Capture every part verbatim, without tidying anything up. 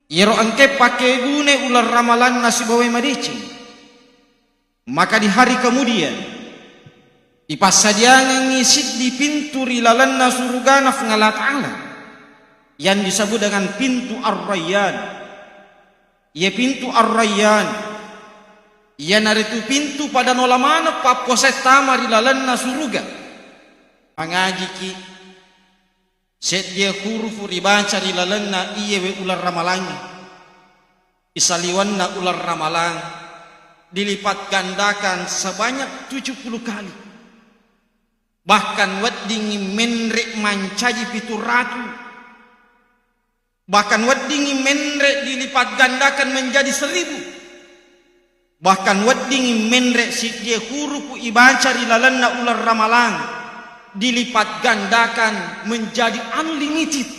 Iyaro engkae pakkegunai uleng ramalang nasibawai madeceng, maka di hari kemudian ipassadiangengngi siddi pintu ri lalenna surugana Puang Allah Ta'ala yang disebut dengan pintu Ar-Rayyan. Iya pintu Ar-Rayyan, iyanaritu pintu pada nola maneng pappuasae tama ri lalenna suruga. Mangajiki seddie hurufu ribaca ri lalenna iyewe uleng ramalangnge. Isaliwenna uleng ramalang dilipat gandakan sebanyak tujuh puluh kali. Bahkan weddingngi menre mancaji pitu ratu. Bahkan weddingngi menre dilipat gandakan menjadi seribu. Bahkan weddingngi menre siddie hurufu ibaca ri lalenna uleng ramalang dilipat gandakan menjadi unlimited.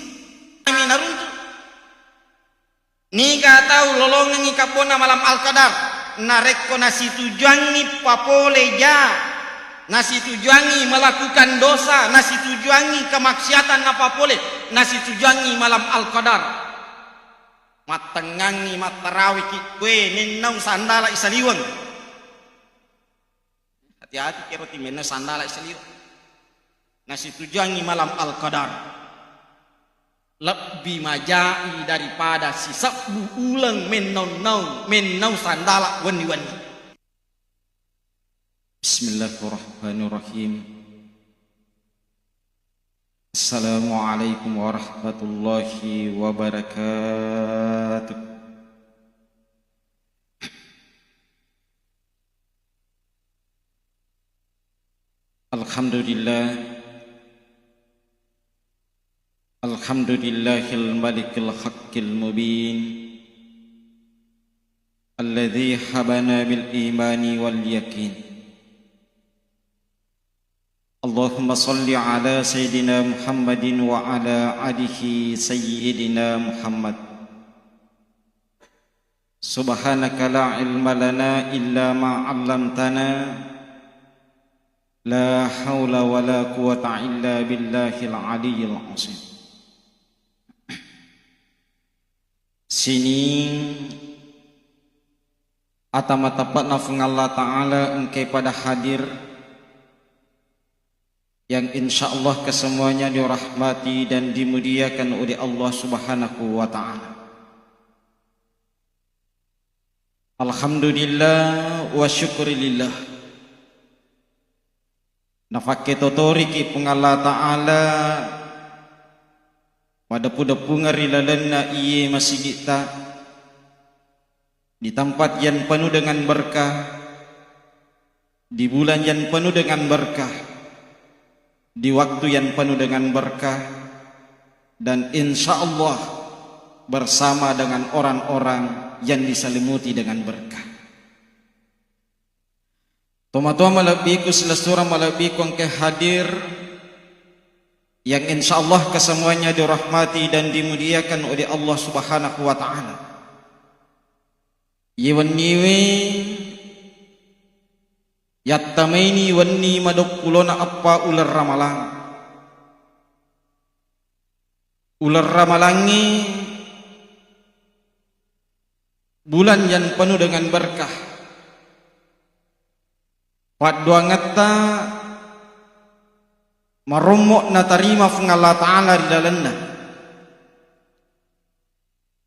Ami naruntu. Niga tau lolongengngi kabbonna malam Al-Qadar, narekko nasitujuangngi papole ja, nasitujuangngi melakukan dosa, nasitujuangngi kemaksiatan napapole, nasitujuangngi malam Al-Qadar. Mattengngangngi mattarawiki, we, mennau sandala isaliweng. Hati-hati kero ti mennau sandala isaliweng. Nasitujuangngi malam Al-Qadar. Lebbi majai daripada sisebbu uleng mennau-nau, mennau sandala wenni-wenni. Bismillahirrahmanirrahim. Assalamualaikum warahmatullahi wabarakatuh. Alhamdulillah. Alhamdulillahil malikil haqqil mubin. Alladzi habana bil imani wal yakin. Allahumma salli ala sayyidina Muhammadin wa ala alihi sayyidina Muhammad. Subhanaka la ilma lana illa ma allamtana. La haula wa la quwwata illa billahil aliyyil azim. Sining ata matapakna Fuang Allah Ta'ala engkai pada hadir, yang insya Allah kesemuanya dirahmati dan dimuliakan oleh Allah Subhanahu wa Ta'ala. Alhamdulillah wa syukrilillah. Nafakketotoriki Puang Allah Ta'ala madeppu-deppungeng ri lalenna iye masigitta, di tempat yang penuh dengan berkah, di bulan yang penuh dengan berkah, di waktu yang penuh dengan berkah, dan insya Allah bersama dengan orang-orang yang diselimuti dengan berkah. Tomatoa malebbiku, silessureng malebbiku engka hadir, yang insya Allah kesemuanya dirahmati dan dimuliakan oleh Allah Subhanahu wa Ta'ala. Iye wenniwe yattamaini wenni madeppu lona eppa uleng Ramalang. Uleng Ramalangnge bulan yang penuh dengan berkah. Paddoangetta marommo natarima Fuang Allah Ta'ala ri lalenna.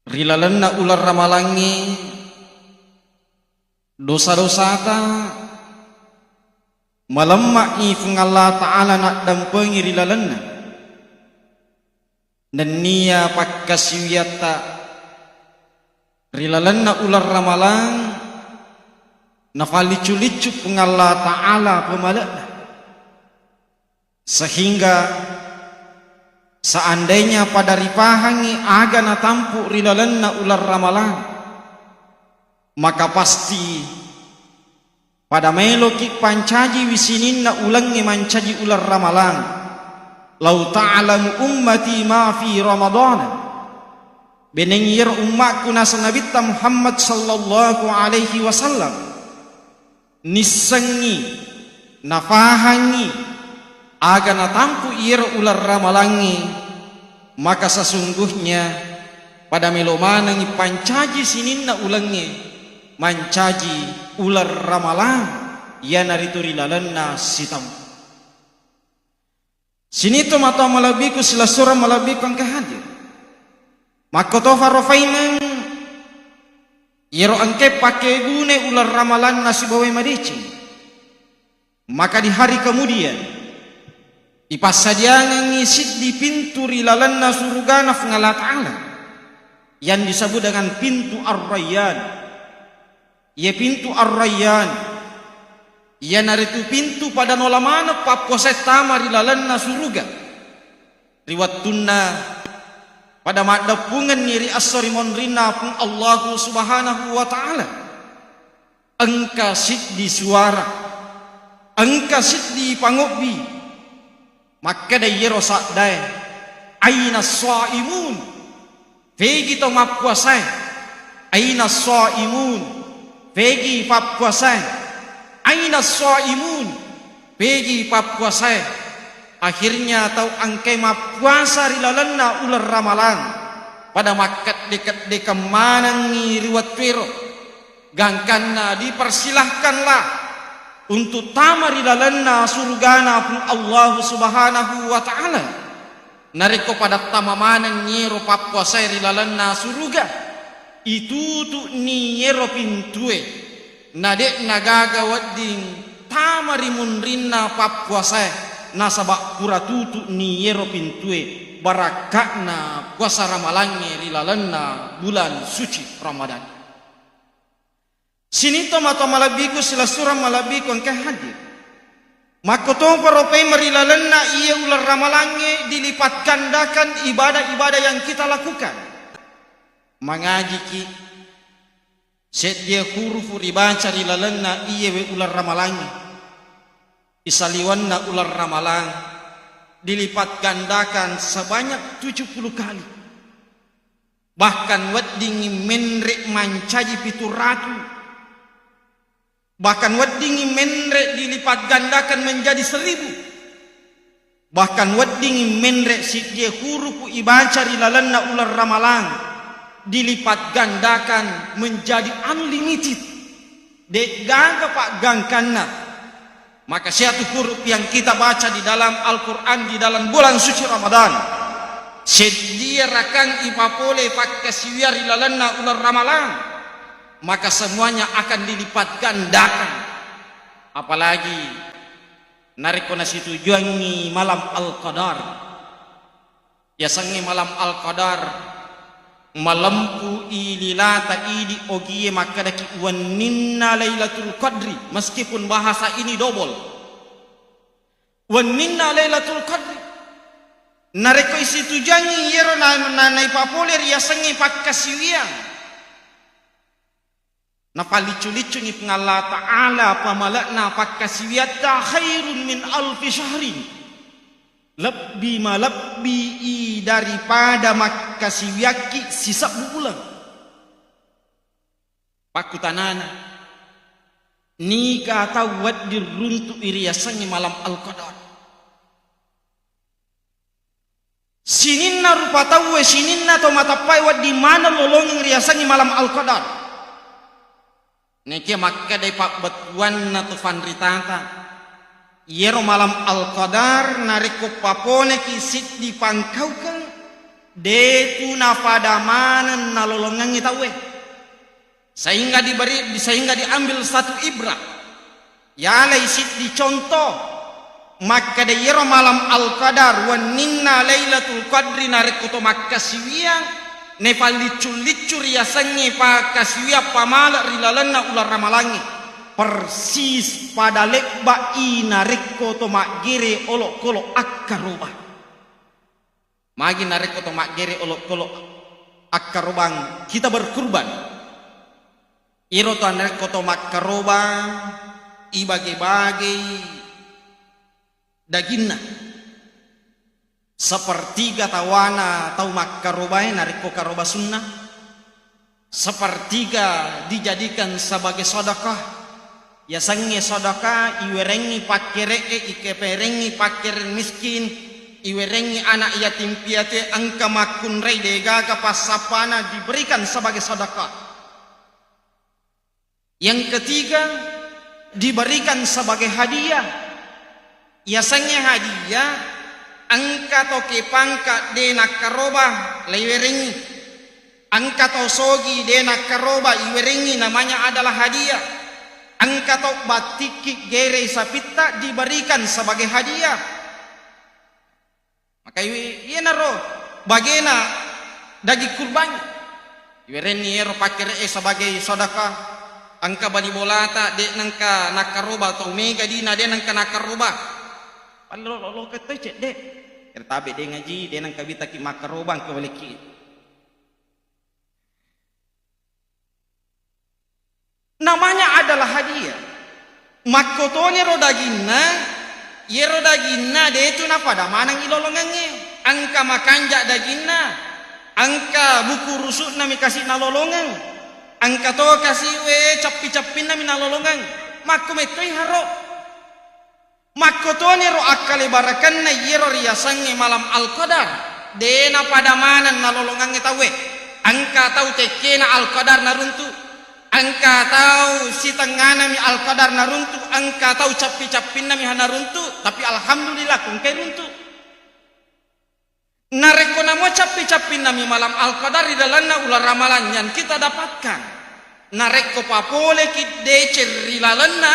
Ri lalenna uleng Ramalangnge, dosa-dosata malemma'i Fuang Allah Ta'ala naddampengi ri lalenna. Nennia pakkasiwiatta ri lalenna uleng Ramalang nafalliccu-liccu Fuang Allah Ta'ala pemale'na. Sehingga seandainya pada ripahangngi aga natampu ri lalenna uleng Ramalang, maka pasti pada maeloki pancajiwi sininna ulengnge mancaji uleng Ramalang. Lau ta'lamu ummati ma fi Ramadana. Beneng iyaro ummakku naseng Nabitta Muhammad sallallahu alaihi wasallam. Nissengngi, nafahangngi, aga natampu iyaro uleng Ramalangnge, maka sesungguhnya Pada melo manengngi pancaji sininna ulengnge, mancaji uleng Ramalang, iyanaritu ri lalenna sitaung. Sininna tomatoa malebbiku, silessureng malebbiku engka hadir. Makkotofaro paimeng, iyaro engkae pakkeguna uleng Ramalang nasibawai madeceng. Maka di hari kemudian, ipassadiangengngi siddi pintu ri lalenna surugana Puang Allah Ta'ala, yang disebut dengan pintu Ar-Rayyan. Iya pintu Ar-Rayyan, iyanaritu pintu pada nola maneng pappuasae tama ri lalenna suruga. Ri wettunna pada maddeppungenni ri esso ri monrinna Puang Allahu Subhanahu wa Ta'ala, engka siddi suara, engka siddi pangobbi, makkeda iyaro saddae, "Aina shaimun?" Pegi to mappuasae? "Aina shaimun?" Pegi pappuasae? "Aina shaimun?" Pegi pappuasae? Akhirnya tau engkae mappuasa ri lalenna uleng Ramalang pada makkedde-keddekeng manengngi ri wettuero. Gangkanna dipersilahkanlah untuk tama ri lalenna surugana Puang Allahu Subhanahu wa Ta'ala. Narekko pada tama manengngi ero pappuasae ri lalenna suruga, itutu'ni ero pintue, na de'na gaga wedding tama ri munrinna pappuasae, nasaba pura tutu'ni ero pintue barakka'na puasa Ramalangnge ri lalenna bulan suci Ramadan. Sininna tomatoa malebbiku, silessureng malebbiku engkae hadir. Makkotoparo paimeng ri lalenna iya uleng Ramalangnge, dilipat gandakan ibadah-ibadah yang kita lakukan. Mangajiki, seddie hurufu ribaca ri lalenna iyewe uleng Ramalangnge, isaliwenna uleng Ramalang, dilipat gandakan sebanyak tujuh puluh kali. Bahkan weddingngi menre' mancaji pitu ratu. Bahkan weddingngi menre' dilipat gandakan menjadi seribu. Bahkan weddingngi menre' siddie hurufu ibaca ri lalenna uleng Ramalang, dilipat gandakan menjadi unlimited. De'gaga paggangkanna. Maka siyatu huruf yang kita baca di dalam Al-Quran di dalam bulan suci Ramadan, seddie rakang ipapole pakkasiwiang ri lalenna uleng Ramalang, maka semuanya akan dilipat gandakan. Apalagi narekko nasitujuangngi malam Al-Qadar. Yasengnge malam Al-Qadar, malempu i lilata idi ogie makkedaki wenninna Lailatul Qadri, meskipun bahasa ini double. Wenninna Lailatul Qadri. Narekko isitujuangngi iyero na, na, naipapole ri yasengnge pakkasiwiang. Nafalliccu-liccungngi Puang Allah Ta'ala pamale'na pakkasiwiatta, khairun min alfi syahrin, lebbi malebbi i daripada makkasiwiakki sisebbu uleng. Pakkutanana, niga tau wedding runtu'i riasengnge malam Al-Qadar? Sininna rupa tauwe, sininna to mateppae wedding maneng lolongeng riasengnge malam Al-Qadar. Nekia makkedai pabbettuanna to fanritata, iyero malam Al-Qadar narekko paponeki siddi pangkaukeng, detu napada maneng nalolongengngi tauwe. Sehingga diberi, sehingga diambil satu ibrah. Yalai siddi contoh, makkeda iyero malam Al-Qadar, wenninna Lailatul Qadri narekko to makkasiwiang, nefalliccu-liccu riasengnge pakkasiwiang pamale ri lalenna uleng Ramalangnge, persis pada lebba i narekko to maggere olokolo akkaroba. Magi narekko to maggere olokolo akkarobang kita berkurban. Iro to narekko to makkaroba ibage-bagei daginna. Sepertiga tawana tau makkarobae narekko karoba sunnah. Sepertiga dijadikan sebagai sedekah. Yasengnge sedekah, iwerengngi pakkere'e, ikeperengngi pakkere miskin, iwerengngi anak yatim piatu engka makkunrai degaga passappana diberikan sebagai sedekah. Yang ketiga, diberikan sebagai hadiah. Yasengnge hadiah, engka to kepangka de nakkaroba, laiwerengngi. Engka to sogi de nakkaroba, iwerengngi, namanya adalah hadiah. Engka to battikki gerei sapitta, diberikan sebagai hadiah. Maka iwi-, iyanaro bagena daging kurban. Iwerenni ero pakkere'e sebagai sedekah. Engka bali bolata, de nengka nakkaroba, tau mega dina, de nengka nakkaroba. Pallo lo-, lo-, lokeng toi cedde. Ero tabe de ngaji, de nengka bitaki makkaroba, engka waleki. Namanya adalah hadiah. Makkotoniro daginna, iyero daginna detu napada maneng ilolongengnge. Engka makanja daginna, engka buku rusu'na mi kasi nalolongeng, engka to kasi we cappi-cappinna mi nalolongeng. Makko mettoi haro. Makkotoniro akkalebarakenna iyero riyasengnge malam Al-Qadar, de napada maneng nalolongengnge tauwe. Engka tau tekkena Al-Qadar naruntu, engka tau sitengnganami Al-Qadar naruntu, engka tau cappi-cappinnami naruntu, tapi alhamdulillah ko engkai runtu. Narekko namo cappi-cappinnami malam Al-Qadar ri lalenna uleng Ramalang yang kita dapatkan, narekko papoleki deceng ri lalenna,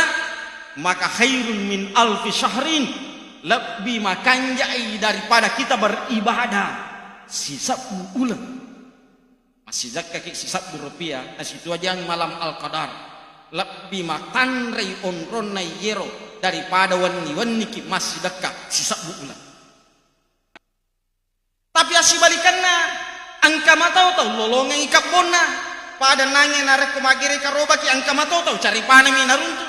maka khairun min alfi syahrin, lebbi makanjai daripada kita beribadah sisebbu uleng. Massidekkaki sisebbu rupiah, nasitujuangi malam Al-Qadar, lebbi matanrei onronna iyero daripada wenni-wenniki massidekka sisebbu uleng. Tapi assibalikenna, engka matau tau lolongengngi kebbonna. Pada nangnge narekko maggere karobaki, engka matau tau caripanami naruntu.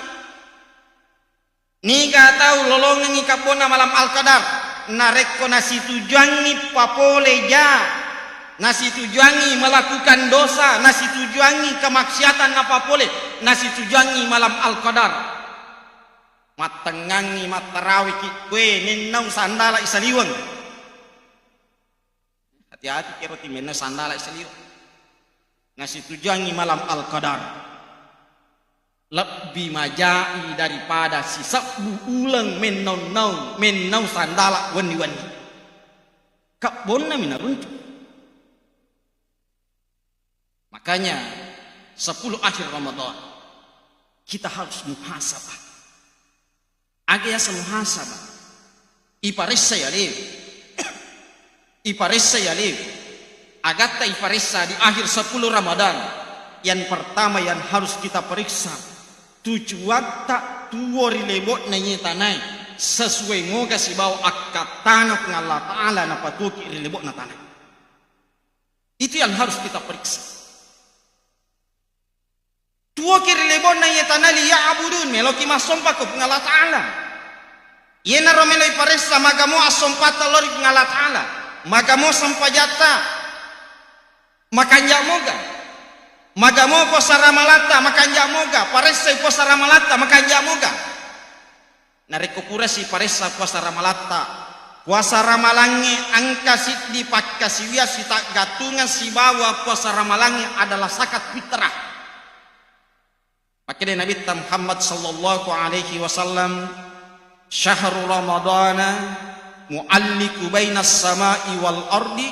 Niga tau lolongengngi kebbonna malam Al-Qadar, narekko nasitujuangngi papole ja, nasitujuangngi melakukan dosa, nasitujuangngi kemaksiatan napapole, nasitujuangngi malam Al-Qadar. Mattengngangngi mattarawiki, kue nennau sandala isaliweng. Hati-hati kero ti mennau sandala isaliweng. Nasitujuangngi malam Al-Qadar. Lebbi majai daripada sisebbu uleng mennau-nau, mennau sandala wenni-wenni. Kebbonnami naruntu. Makanya, sepuluh akhir Ramadan, kita harus muhasabah. Aga yaseng muhasabah? Iparessai alewe. Iparessai alewe. Agatta iparessa di akhir sepuluh Ramadan. Yang pertama yang harus kita periksa, tujuatta tuo ri lebo'na iye tanae sesuai moga sibawa akkattana Puang Allah Ta'ala napatuoki ri lebo'na tanae. Itu yang harus kita periksa. Tuoki ri lebo'na iye tana liya'budun, meloki massompa ko Puang Allah Ta'ala. Iyenaro melo iparessa, magamo assompatta lao ri Puang Allah Ta'ala, magamo sempajatta, makanja moga, magamo puasa ramalatta, makanja moga, paressai puasa ramalatta, makanja moga. Narekko pura siparessa puasa ramalatta, puasa ramalangnge engka siddi pakkasiwiang sitaggattungeng sibawa puasa ramalangnge adalah zakat fitrah. Makkeda Nabitta Muhammad sallallahu alaihi wasallam, "Syahru Ramadana mu'alliku bainas sama'i wal ardi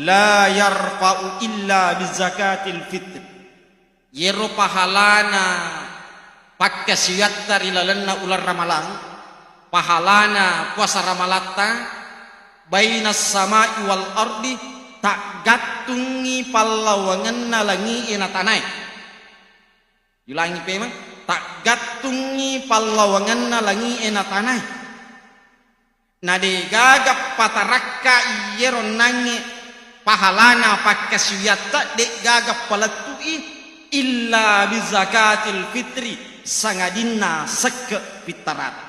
la yarfa'u illa bi zakatil fitr." Yero pahalana pakkasiwiatta ri lalenna uleng Ramalang, pahalana puasa Ramalatta, bainas sama'i wal ardi, taggattungngi pallawangenna langi'e na tanae. Ulangi pemeng, taggattungngi pallawangenna langi'e na tanae. Na degaga patarakka iyero nangnge pahalana pakkasiwiatta, de'gaga palettu'i illa bi zakatil fitri, sangadinna sekke' pittarata.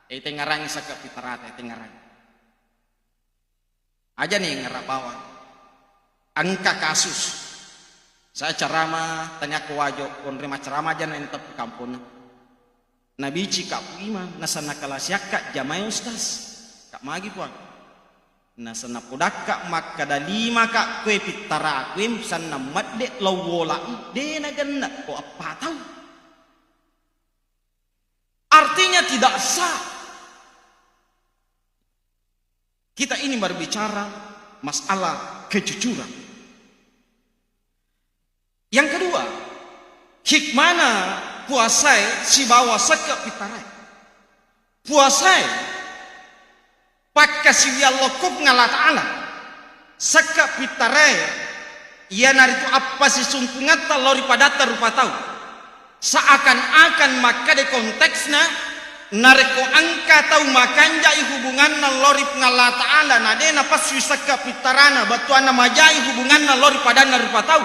Etengngarangngi sekke' pittarata, etengngarangngi. Ajani ngera bawang. Engka kasus. Saya ceramah, tanya ko Wajo, konre macceramah aja na teppu kamponna. Nabici Kak Puima, nasanna kalasiakka jamae ustaz. Kak magi puang. Nasenna podakka makkada limaka koe pittaraku e, sanna medde lao wola, de nagenne ko eppa tau. Artinya tidak sah. Kita ini berbicara masalah kejujuran. Yang kedua, hikmana puasae sibawa sekke pittarae. Puasae pakkasiwiang lokko Puang Allah Ta'ala. Sekke pittarae iyanaritu appasisungkungetta lao ri padatta rupa tau. Seakan-akan makkeda konteksna, narekko engka tau makanjai hubunganna lao ri Puang Allah Ta'ala, na de napassui sekke pittarana, bettuanna majai hubunganna lao ri padanna rupa tau,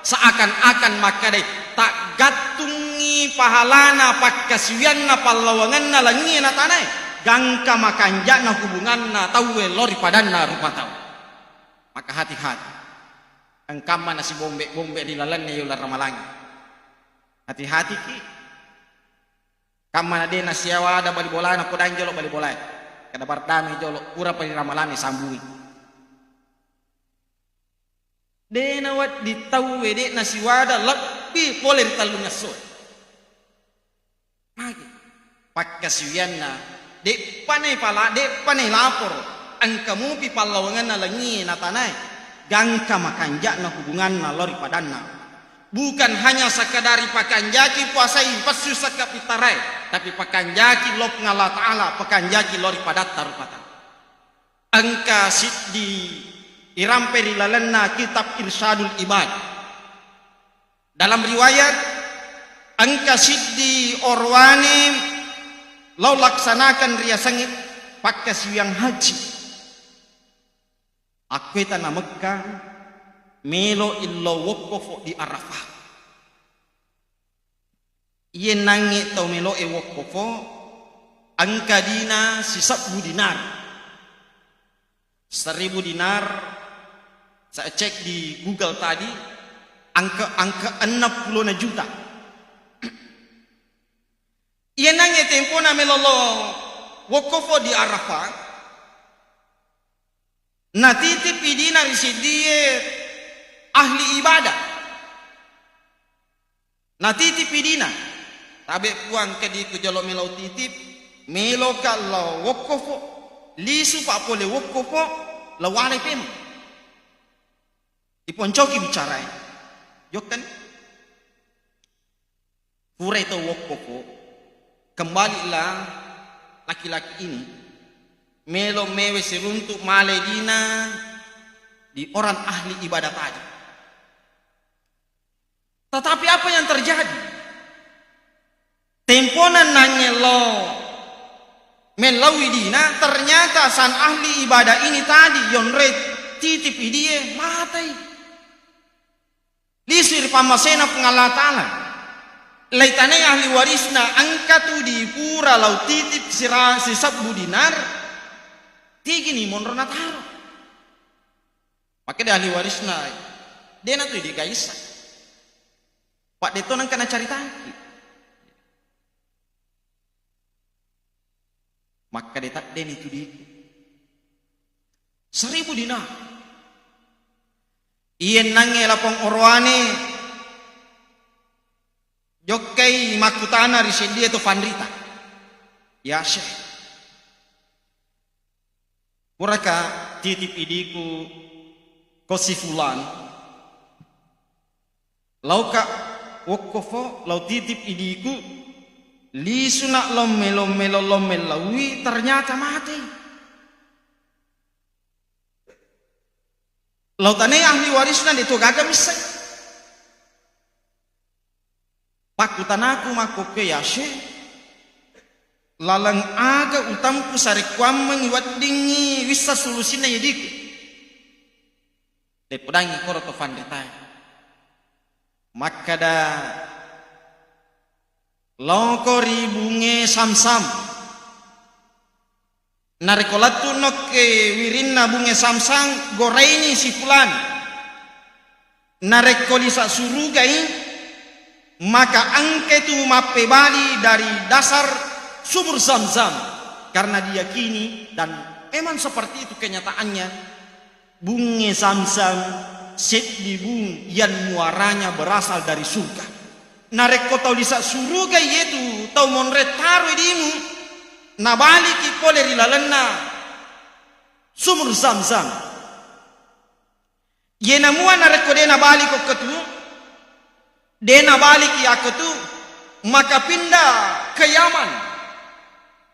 seakan-akan makkedai taggattungngi pahalana pakkasiwianna pallawangenna langie na tanae, gangka makanjana hubunganna tauwe lao ri padanna rupa tau. Maka hati-hati. Engkamma nasibombe-bombe ri lalenna yolana ramalangnge. Hati-hatiki. Kammana de nasiwada bali bolana, podang jolo bali bolae. Kada bardame jolo, purapa ri ramalangnge sambungi. De nawedding tauwe de nasiwada lebbi pole ri tellungesso. Magi? Pakkasiwianna, de'pa naipala-, de'pa nailaporo, engka mupi pallawangenna langie na tanae, gangka makanja'na hubunganna lao ri padanna. Bukan hanya sakadari pakanjaki puasai, passu sakka pittarae, tapi pakanjaki lao Puang Allah Ta'ala, pakanjaki lao ri padatta rupa tau. Engka siddi irampe ri lalenna kitab Irsyadul Ibad. Dalam riwayat, engka siddi orowane lao laksanakan riasengnge pakkasiwiang haji. Akkoe tana Mekka, melo illau wokkofo di Arafah. Iye nangnge tau melo'e wokkofo, engka dina sisebbu dinar. Seribu dinar, saya cek di Google tadi, angka, angka enneng pulona juta. Iye nangnge tempona melo lao wokkofo di Arafah, natitip idina ri seddie ahli ibadah. Natitip idina, tabe Puang, engka diku jolo melo titip, meloka lao wokkofo, lisu pa pole wokkofo, lao walai pemeng. Iponcoki bicarae. Jokkani. Purai tau wokkofo, kembalilah laki-laki ini, melo mewe siruntuk male dina di orang ahli ibadah tadi. Tetapi apa yang terjadi? Tempona nangnge lao mellaui dina, ternyata sang ahli ibadah ini tadi yonroi titip idie matai. Lisui ri pammasena Puang Allah Ta'ala. Laitanai ahli warisna, engka tu di pura lao titip sira-, sisebbu dinar, tigini monro nataro. Makkeda ahli warisna, de natu digaisa. Paddeto nengka nacaritangki. Makkeda taddeni tu diku. Seribu dinar. Iye nangnge lapong orowane jokkai makkutana ri seddie to fanrita. Ya Syekh. Puraka titip idiku ko si fulan, lauka wokkofo, lau titip idiku, lisuna lomme-lomme lo-, lomme laui, ternyata mate. Lau tanai ahli warisna de to gaga misseng. Pakkutanaku makkokkoe, "Ya Syekh, laleng aga utampu sarekkuammengngi weddingngi wissa solusinna yediku?" Lepodangngi koro to fanritae. Makkada, "Loko ri bunge Samsam." Narekko lettu nokke wirinna bunge Samsang, goraini si fulan. Narekko lisa surugai, maka engke tu mappebali dari dasar sumur Zamzam, karena diyakini dan Memang seperti itu kenyataannya. Bunge Zamzam seddi bung yang muaranya berasal dari surga. Narekko tau lisa suruga iyetu tau monre taro idimu, nabaliki pole ri lalenna sumur Zamzam. Iye namua narekko de nabali kokkotu, de nabaliki akkotu, maka pindah ke Yaman.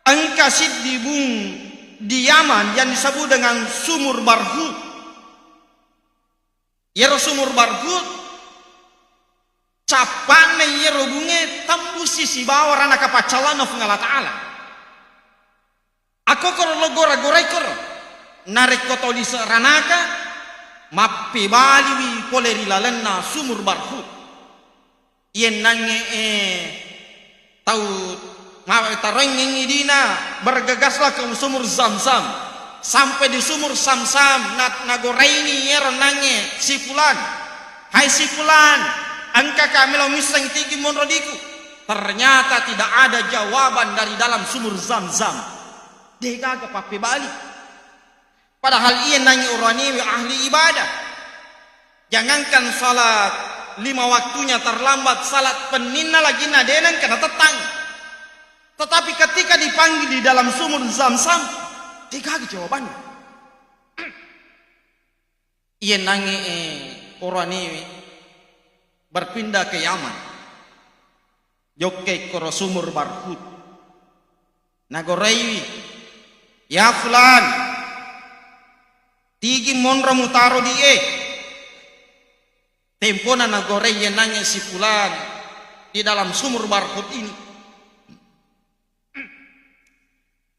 Engka siddi bung di Yaman yang disebut dengan Sumur Barhut. Iyaro Sumur Barhut, cappa'na iyaro bunge tembusi sibawa ranaka paccallanna Puang Allah Ta'ala. Akko koro lo gora-gorai koro. Narekko tau lise ranaka, mappebaliwi pole ri lalenna Sumur Barhut. Iyennangnge, eh, tau ma-, taroengngengi dina bergegaslah ke sumur Zamzam. Sampai di sumur Zamzam, na-, nagoraini iyaro nangnge si Fulan. "Hai si Fulan, engkaka melo misseng tigi monro diku?" Ternyata tidak ada jawaban dari dalam sumur Zamzam. Degaga pappebali. Padahal iyennangngi oroanewe ahli ibadah. Jangankan salat lima waktunya terlambat, salat penninna laginna de nengka natettang. Tetapi ketika dipanggil di dalam sumur Zamzam, degaga jawabannya. Iyennangnge, eh, oroanewe berpindah ke Yaman. Jokke koro Sumur Barhut. Nagoraiwi, "Ya Fulan, tigi monro mutaro di e?" Tempona nagorai yenangnge si Fulan di dalam Sumur Barhut ini.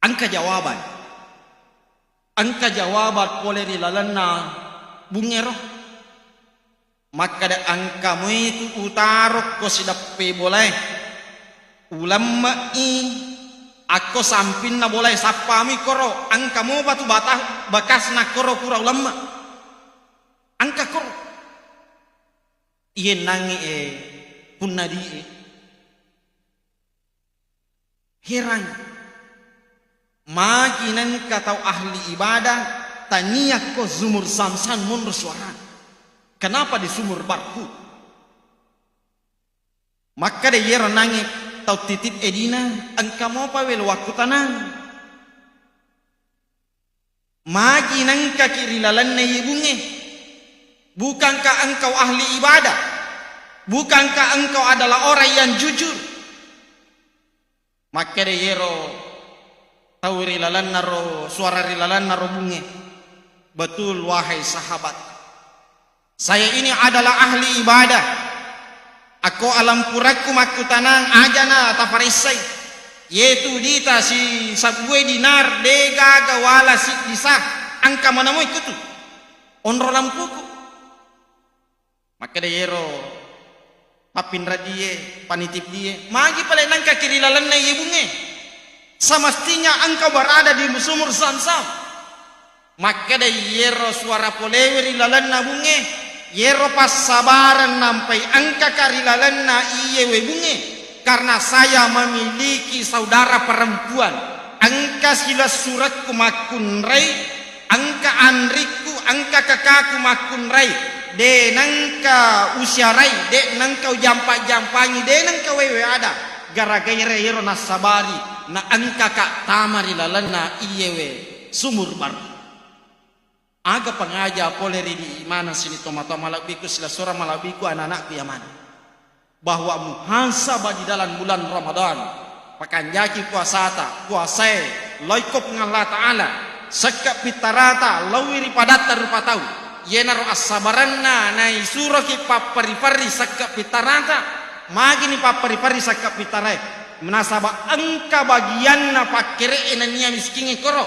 Engka jawaban. Engka jawaban pole ri lalenna bungngero. Makkeda, "Engka muitu utarokko sideppe bolae. Ulemme'i akko sampinna bolae, sappamui koro. Engka mopa tu bata-, bekasna koro pura ulemme'. Engka koro." Iyennangngi e punna di e. Heran. Magi nengka tau ahli ibadah, taniakko Sumur Zamzam monro suarana. Kenapa di Sumur Barhut? Makkeda yero nangnge tau titip edina, "Engka mopa welo wakkutanang. Magi nengkaki ri lalenna iye bungnge? Bukankah engkau ahli ibadah? Bukankah engkau adalah orang yang jujur?" Makkeda yero tau ri lalenna ro, suara ri lalenna ro bungnge, "Betul, wahai sahabat. Saya ini adalah ahli ibadah. Akko alampurakku makkutanang, ajana taparessai. Yetu dita si sabbue dinar, degaga wala siddi sa, engka manamoi kutu onro lampuku." Makkeda yero pappinradie, panitipdie, "Magi pale nengkaki ri lalenna iye bungnge? Semestinya engkau berada di Sumur Zamzam." Makkeda yero suara polewe ri lalenna bungnge, "Yero passabareng nampai engkaka ri lalenna iyewe bungnge, karena saya memiliki saudara perempuan. Engka silessurekku makkunrai, engka anrikku, engka kakaku makkunrai, de nengka usiarai, de nengka ujampa-jampangi, de nengka wewe ada. Gara-gara ero nassabari, na engkaka tama ri lalenna iyewe Sumur Barhut." Aga pangaja pole ri di maneng sini tomatoa malebbiku, silessureng malebbiku, anak-anakku iya maneng, bahwa muhasabah di dalam bulan Ramadan, pakanjaki puasata, puasae, laoko Puang Allah Ta'ala, sekke pittarata, laowi ri padatta rupa tau, iyanaro assabarenna naisuroki papperri-perri sekke pittarata. Magini papperri-perri sekke pittarae? Nasaba engka bagianna pakkere'e nennia miskingnge koro.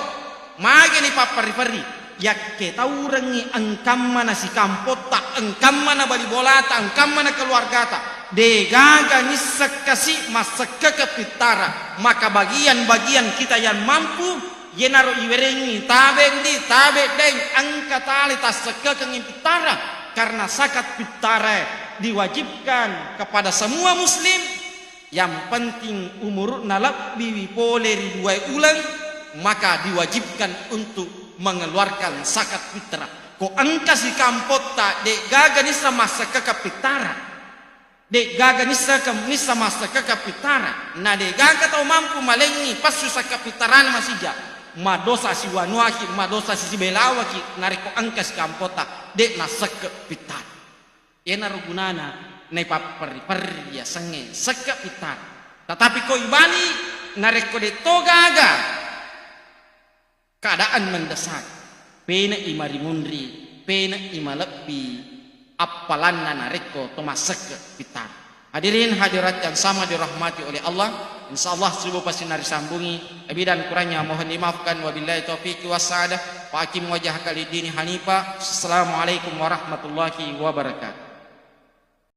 Magini papperri-perri? Yakketaurengngi engkamma na sikampotta, engkamma na bali bolata, engkamma na keluargata. Degaga nisseng kasi massekkeke pittara. Maka bagian-bagian kita yang mampu, yenaro iwerengngi tabe ndi, tabe deng, engka tali tassekkekengngi pittara. Karena zakat pittara diwajibkan kepada semua muslim. Yang penting umuru'na lebbiwi pole ri duae uleng, maka diwajibkan untuk mengeluarkan zakat fitrah. Ko engka sikampotta, de'gaga nissa massekkeka pittara. De'gaga nissa, nissa massekkeka pittara. Na de'gaga tau mampu malengngi passu sakka pittarana masija. Madosa siwanuaki, madosa sisibelawaki, narekko engka sikampotta, de' nassekke pittara. Iyanaro gunana naipapperri-perri yasengnge sekke pittara. Tatapi ko ibali, narekko de'to gaga keadaan mendesak, pene'i marimunri, pene'i malebbi appalanna narekko to massekke pittara. Hadirin hadirat yang sama dirahmati oleh Allah, insyaallah subuh pasti narisambungi. Lebih dan kurangnya mohon dimaafkan. Wabillahi taufiq wassa'adah. Wa aqim wajhaka lid-dini hanifa. Assalamualaikum warahmatullahi wabarakatuh.